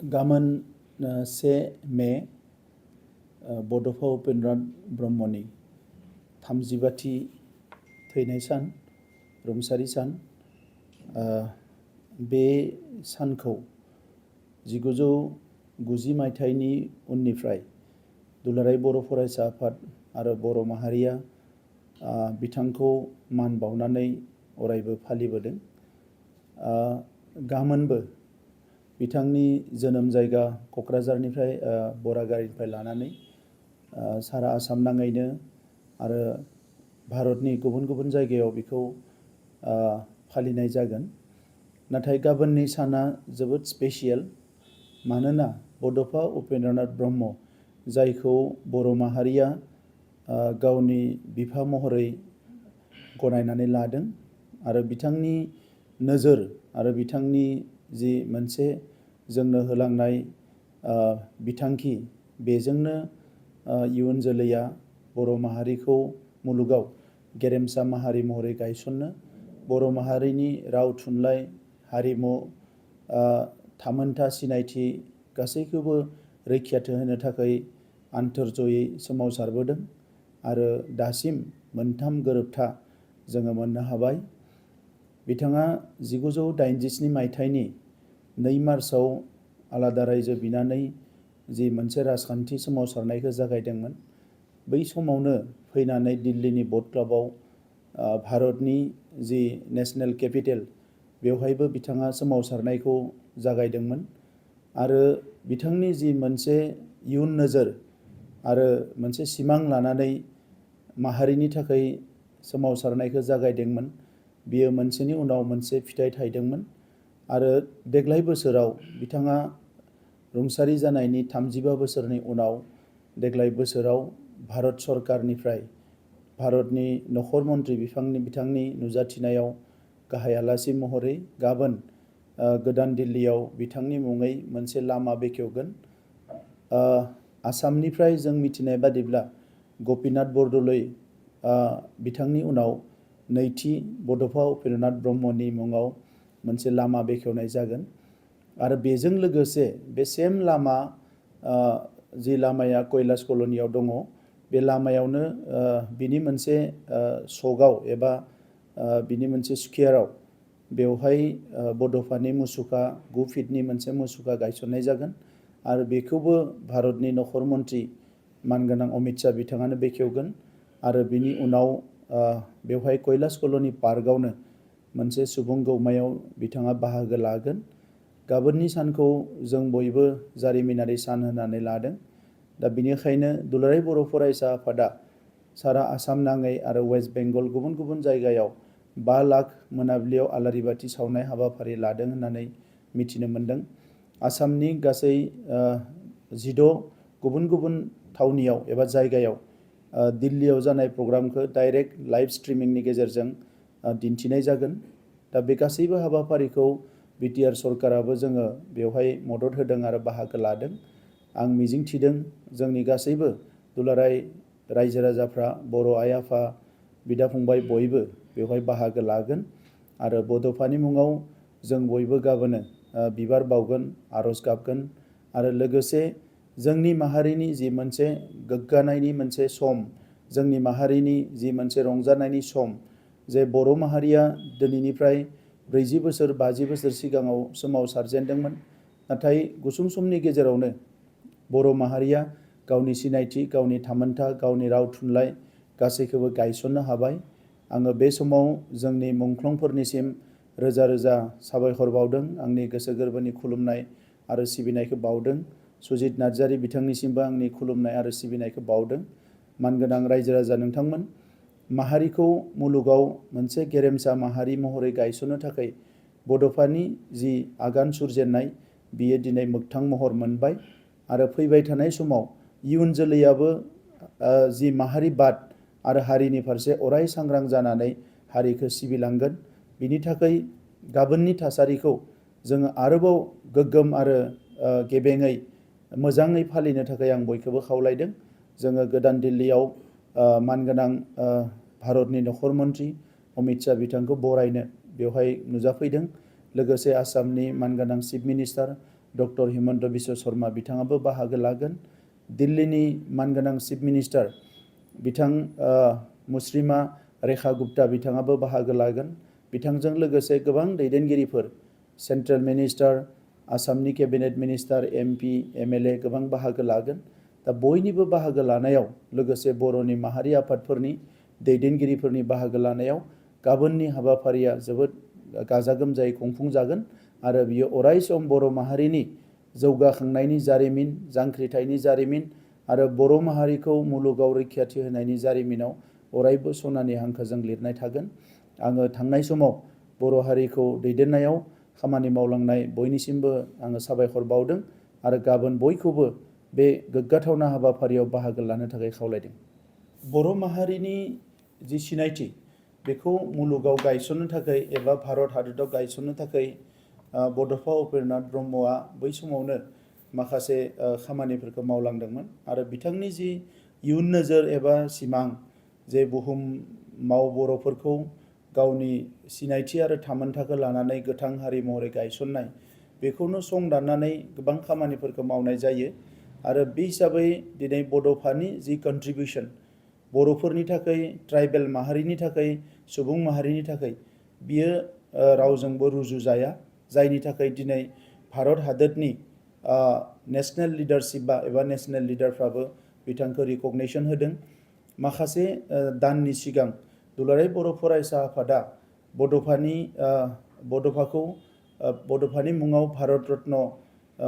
गाबोन 1 मे बड'फ उपेन्द्र ब्रह्मनि 35थि थैनाय सान, रुंसारि सान। बे सानखौ 1990 मायथाइनि उननिफ्राय दुलाराय बर' फरायसा आफाद आरो बर' माहारिया बिथांखौ मान बावनानै अरायबो फालिबोदों। गाबोनबो बिथांनि जोनोम जायगा क'क्राझारनिफ्राय बरागारिनिफ्राय लानानै सारा आसाम नाङैनो आरो भारतनि गुबुन गुबुन जायगायाव बेखौ फालिनाय जागोन। नाथाय गाबोननि साना जोबोद स्पेसियेल, मानोना बड'फ उपेन्द्र ब्रह्म, जायखौ बर' माहारिया गावनि बिफा महरै गनायनानै लादों आरो बिथांनि नोजोर आरो बिथांनि जि मोनसे जोंनो होलांनाय बिथांखि, बेजोंनो इयुन जोलैया बर' माहारिखौ मुलुगाव गेरेमसा माहारि महरै गायसननो, बर' माहारिनि राव थुनलाइ हारिमु थामोनथा सिनायथि गासैखौबो रैखाथि होनो थाखाय आन्थोरजयै सोमावसारबोदों आरो दासिम मोनथाम गोरोबथा जोङो मोननो हाबाय। बिथाङा 1987 मायथाइनि 2 मार्चआव आलादा रायजो बिनानै जि मोनसे राजखान्थि सोमावसारनायखौ जागायदोंमोन, बै समावनो फैनानै दिल्लीनि ब'ट क्लाबाव भारतनि जि नेशनेल केपिटेल, बेवहायबो बिथाङा सोमावसारनायखौ जागायदोंमोन आरो बिथांनि जि मोनसे इयुन नोजोर आरो मोनसे सिमां लानानै माहारिनि थाखाय सोमावसारनायखौ जागायदोंमोन, बियो मोनसेनि उनाव मोनसे फिथाइ थायदोंमोन आरो देग्लाय बोसोराव बिथाङा रुंसारि जानायनि 35 बोसोरनि उनाव देग्लाय बोसोराव भारत सरकारनिफ्राय भारतनि नखर मन्थ्रि बिथांनि नुजाथिनायाव गाहाय आलासि महरै गाबोन गोदान दिल्लीयाव बिथांनि मुङै मोनसे लामा बेखेवगोन। आसामनिफ्राय जों मिथिनाय बादिब्ला गपिनाथ बरदलै बिथांनि उनाव नैथि बड'फ उपेन्द्र ब्रह्मनि मुङाव मोनसे लामा बेखेवनाय जागोन आरो बेजों लोगोसे बे सेम लामा, जि लामाया कैलाश कल'नियाव दङ, बे लामायावनो बिनि मोनसे सकआव एबा बिनि मोनसे स्कुवेराव बेवहाय बड'फानि मुसुखा 9 फिटनि मोनसे मुसुखा गायसननाय जागोन आरो बेखौबो भारतनि नखर मन्थ्रि मानगोनां अमित शाह बिथाङानो बेखेवगोन आरो बिनि उनाव बेवहाय कैलाश कल'नि पार्कआवनो मोनसे सुबुं गौमायाव बिथाङा बाहागो लागोन। गाबोननि सानखौ जों बयबो जारिमिनारि सान होननानै लादों। दा बिनिखायनो दुलाराय बर' फरायसा आफादा सारा आसाम नाङै आरो वेस्ट बेंगल गुबुन गुबुन जायगायाव 5 लाख मोनाबिलियाव आलारि बाथि सावनाय हाबाफारि लादों होननानै मिथिनो मोन्दों। आसामनि गासै 16 गुबुन गुबुन थावनियाव एबा जायगायाव दिल्लीयाव जानाय प्रग्रामखौ डाइरेक्ट लाइभ स्ट्रिमिंनि गेजेरजों दिन्थिनाय जागोन। दा बे गासैबो हाबाफारिखौ बिटिआर सरकाराबो जोङो बेवहाय मदद होदों आरो बाहागो लादों। आं मिजिंथिदों जोंनि गासैबो दुलाराय रायजो राजाफ्रा, बर' आइ आफा, बिदा फंबाय बयबो बेवहाय बाहागो लागोन आरो बड'फानि मुङाव जों बयबो गाबोनो बिबार बावगोन, आर'ज गाबगोन आरो लोगोसे जोंनि माहारिनि जि मोनसे गोग्गानायनि मोनसे सम, जोंनि माहारिनि जि मोनसे रंजानायनि सम, जे बर' माहारिया दिनैनिफ्राय 40 बोसोर 50 बोसोर सिगाङाव सोमावसारजेनदोंमोन, नाथाय गुसुं समनि गेजेरावनो बर' माहारिया गावनि सिनायथि, गावनि थामोनथा, गावनि राव थुनलाइ गासैखौबो गायसननो हाबाय। आङो बे समाव जोंनि मुंख्लंफोरनिसिम रोजा रोजा साबायखर बावदों, आंनि गोसो गोरबोनि खुलुमनाय आरो सिबिनायखौ बावदों। सुजित नार्जारि बिथांनिसिमबो आंनि खुलुमनाय आरो सिबिनायखौ बावदों। मानगोनां रायजो राजा नोंथांमोन, माहारिखौ मुलुगाव मोनसे गेरेमसा माहारि महरै गायसननो थाखाय बड'फानि जि आगान सुरजेननाय, बियो दिनै मोगथां महर मोनबाय आरो फैबाय थानाय समाव इयुन जोलैयाबो जि माहारिबाद आरो हारिनि फारसे अराय सांग्रां जानानै हारिखौ सिबिलांगोन। बिनि थाखाय गाबोननि थासारिखौ जोङो आरोबाव गोग्गोम आरो गेबेङै मोजाङै फालिनो थाखाय आं बयखौबो खावलायदों। जोङो गोदान दिल्लीयाव मानगोनां भारतनि नखर मन्थ्रि अमित शाह बिथांखौ बरायनो बेवहाय नुजाफैदों। लोगोसे आसामनि मानगोनां chief minister doctor Himanta Biswa Sharma बिथाङाबो बाहागो लागोन। दिल्लीनि मानगोनां चिफ मिनिस्टार बिथां मुस्रिमा रेखा गुप्ता बिथाङाबो बाहागो लागोन। बिथांजों लोगोसे गोबां दैदेनगिरिफोर, सेन्ट्रेल मिनिस्टार, आसामनि केबिनेट मिनिस्टार, एमपि, एमएलए गोबां बाहागो लागोन। दा बयनिबो बाहागो लानायाव लोगोसे बर'नि माहारि आफादफोरनि दैदेनगिरिफोरनि बाहागो लानायाव गाबोननि हाबाफारिया जोबोद गाजा गोमजायै खुंफुंजागोन आरो बियो अरायसम बर' माहारिनि जौगाखांनायनि जारिमिन, जांख्रिथायनि जारिमिन आरो बर' माहारिखौ मुलुगाव रैखाथि होनायनि जारिमिनाव अरायबो सनानि हांखोजों लिरनाय थागोन। आङो थांनाय समाव बर' हारिखौ दैदेननायाव खामानि मावलांनाय बयनिसिमबो आङो साबायखर बावदों आरो गाबोन बयखौबो बे गोग्गाथावना हाबाफारियाव बाहागो लानो थाखाय खावलायदों। बर' माहारिनि जि सिनायथि बेखौ मुलुगाव गायसननो थाखाय एबा भारत हादराव गायसननो थाखाय बड'फा उपेन्द्रनाथ ब्रह्मआ बै समावनो माखासे खामानिफोरखौ मावलांदोंमोन आरो बिथांनि जि इयुन नोजोर एबा सिमां जे बुहुमाव बर'फोरखौ गावनि सिनायथि आरो थामोनथाखौ लानानै गोथां हारि महरै गायसननाय, बेखौनो सं दाननानै गोबां खामानिफोरखौ मावनाय जायो आरो बे हिसाबै दिनै बड'फानि जि कन्ट्रिबिउसन बर'फोरनि थाखाय, ट्राइबेल माहारिनि थाखाय, सुबुं माहारिनि थाखाय बियो रावजोंबो रुजुजाया, जायनि थाखाय दिनै भारत हादरनि नेशनेल लिडारशिपा एबा नेशनेल लिडारफ्राबो बिथांखौ रिकगनिसन होदों। माखासे दाननि सिगां दुलाराय बर' फरायसा आफादा बड'फानि मुङाव भारत रत्न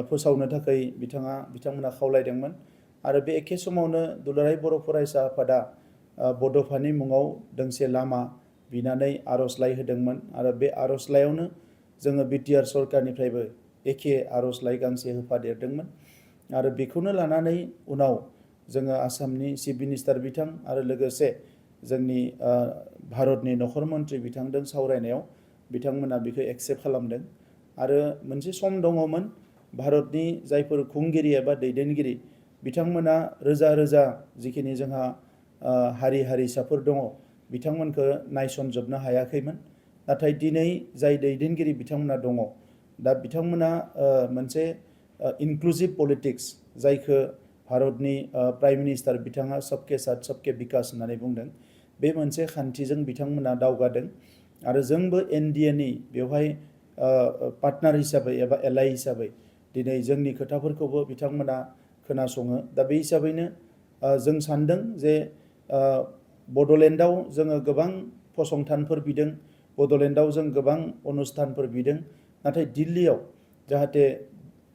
फोसावनो थाखाय बिथांमोना खावलायदोंमोन आरो बे एखे समावनो दुलाराय बर' फरायसा आफादा बड'फानि मुङाव दोंसे लामा बिनानै आर'जलाइ होदोंमोन आरो बे आर'जलाइयावनो जोङो बिटिआर सरकारनिफ्रायबो एखे आर'जलाइ गांसे होफादेरदोंमोन आरो बेखौनो लानानै उनाव जोङो आसामनि चिफ मिनिस्टार बिथां आरो लोगोसे जोंनि भारतनि नखर मन्थ्रि बिथांजों सावरायनायाव बिथांमोना बेखौ एक्सेप्ट खालामदों आरो मोनसे सम दङमोन भारतनि जायफोर खुंगिरि एबा दैदेनगिरि बिथांमोना रोजा रोजा जिखिनि जोंहा हारि हारिसाफोर दङ बिथांमोनखौ नायसनजोबनो हायाखैमोन। नाथाय दिनै जाय दैदेनगिरि बिथांमोना दङ, दा बिथांमोना मोनसे इनक्लुसिभ पलिटिक्स जायखौ भारतनि प्राइम मिनिस्टार बिथाङा सबके साथ सबके बिकास होननानै बुंदों, बे मोनसे खान्थिजों बिथांमोना दावगादों आरो जोंबो एनडिएनि बेवहाय पार्टनार हिसाबै एबा एलाइ हिसाबै दिनै जोंनि खोथाफोरखौबो बिथांमोना खोनासङो। दा बे हिसाबैनो जों सान्दों जे बड'लेण्डआव जोङो गोबां फसंथानफोर बिदों, बड'लेण्डआव जों गोबां अनुस्थानफोर बिदों, नाथाय दिल्लीयाव जाहाथे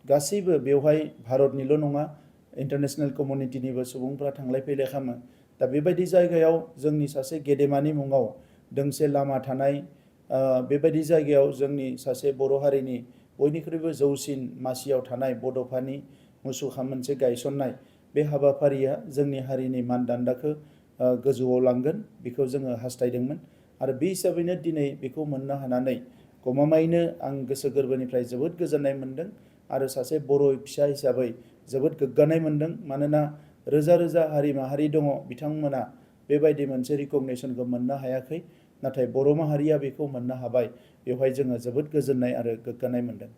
गासैबो बेवहाय भारतनिल' नङा इन्टारनेशनेल कमिउनिटिनिबो सुबुंफ्रा थांलाय फैलाय खालामो। दा बेबायदि जायगायाव जोंनि सासे गेदेमानि मुङाव दोंसे लामा थानाय, बेबायदि जायगायाव जोंनि सासे बर' हारिनि बयनिख्रुइबो जौसिन मासियाव थानाय बड'फानि मुसुखा मोनसे गायसननाय, बे हाबाफारिया जोंनि हारिनि मानदान्दाखौ गोजौआव लांगोन बेखौ जोङो हास्थायदोंमोन आरो बे हिसाबैनो दिनै बेखौ मोननो हानानै गमामायैनो आं गोसो गोरबोनिफ्राय जोबोद गोजोननाय मोन्दों आरो सासे बर' फिसा हिसाबै जोबोद गोग्गानाय मोन्दों। मानोना रोजा रोजा हारि माहारि दङ, बिथांमोना बेबायदि मोनसे रिकगनिसनखौ मोननो हायाखै, नाथाय बर' माहारिया बेखौ मोननो हाबाय, बेवहाय जोङो जोबोद गोजोननाय आरो गोग्गानाय मोन्दों।